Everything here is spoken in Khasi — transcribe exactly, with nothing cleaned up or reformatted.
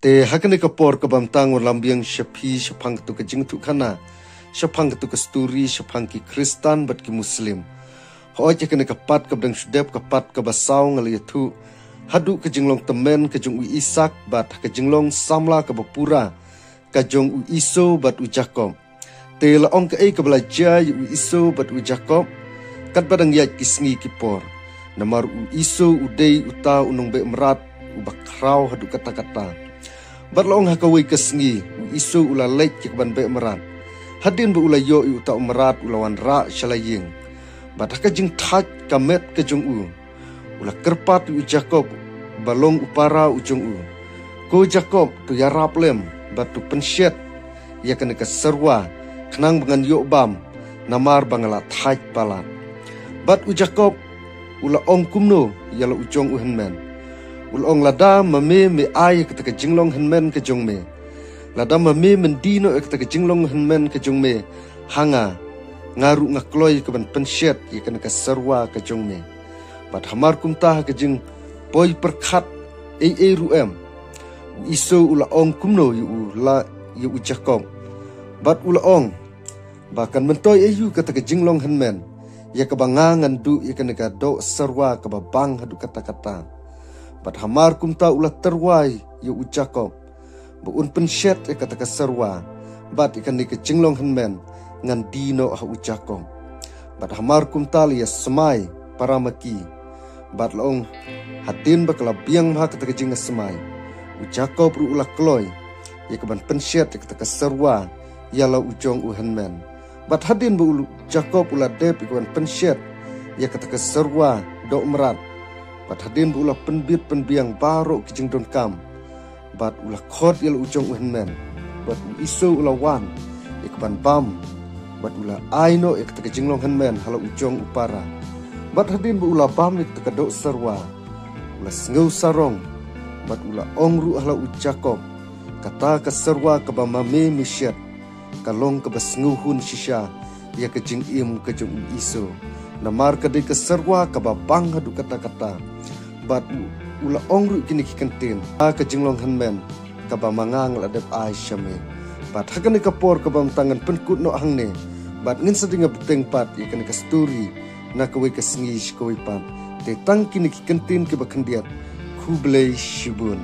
Te ha kane ka por kaba mynta ngan lam biang sha phi shaphang katu ka jingthoh khana, shaphang katu ka story, shaphang ki Khristan bad ki Muslim. Hooid, ha kane ka part kaba dang shu dep, ka part kaba saw, nga la ïathuh haduh ka jinglong tymmen ka jong u Isak bad ha ka jinglong samla kaba pura ka jong u Esau bad u Jakob. Te la ong kaei kaba la jia ïa u Esau bad u Jakob katba dang ïaid ki sngi ki por. Namar u Esau u dei uta u nongbeh mrad uba khraw haduh katta katta. Bad la ong ha kawei ka sngi u Esau u la leit ïa kaban beh mrad. Hadien ba u la ïoh ïa uta u mrad u la wanrah sha la ïing. Bad ha ka jingthait ka met ka jong u, u la kyrpad ïa u Jakob ba long u para u jong u. Ko Jakob, to ïarap lem bad to pynshet ïa kane ka serwa khnang ba ngan ïoh bam, namar ba nga la thait palat. Bad u Jakob u la ong kumno ïa la u jong u hynmen? U la ong, lada ma me me ai ïa kata ka jinglong hynmen ka jong me, lada ma me men die noh ïa kata ka jinglong hynmen ka jong me ha nga, nga ruh nga kloi ïa kaban pynshet ïa kane ka serwa ka jong me. Bad hamar kumta ha ka jingpoi pyrkhat ei ei ruh em, u Esau u la ong kumno ïa u la ïa u Jakob. Bad u la ong ba kan myntoi aïu kata ka jinglong hynmen ïa kaba nga ngan duh ïa kane ka doh serwa kaba bang haduh katta katta. Bad hamar kumta u la tyrwa ïa u Jakob ba un pynshet ïa kata ka serwa bad ïa kane ka jinglong hynmen ngan die noh ha u Jakob. Bad hamar kumta la ïa smai para ma ki. Bad la ong, hadien ba ka la biang bha kata ka jingsmai, u Jakob ruh u la kloi ïa kaban pynshet ïa kata ka serwa ïa la u jong u hynmen. Bad hadien ba u Jakob u la dep ïa kaban pynshet ïa kata ka serwa doh mrad, bad hadien ba u la pynbit pynbiang baroh ki jingdonkam, bad u la khot ïa la u jong u hynmen. Bad u Esau u la wan ïa kaban bam, bad u la ai noh ïa kata ka jinglong hynmen ha la u jong u para. Bad hadien ba u la bam ïa kata ka doh serwa, u la sngew sarong, bad u la ong ruh ha la u Jakob, kata ka serwa kaba ma me me shet ka long kaba sngewhun shisha ïa ka jingim ka jong u Esau, namar ka dei ka serwa kaba bang haduh katta katta. Bad u, u la ong ruh kine ki kyntien, ka jinglong hynmen kaba ma nga nga la dep ai sha me. Bad ha kane ka por kaba mynta ngan pynkut noh hangne, bad ngin sa dang ïa bteng pat ïa kane ka story na kawei ka sngi sha kawei pat. Te tang kine ki kyntien kiba khyndiat, khublei shibun.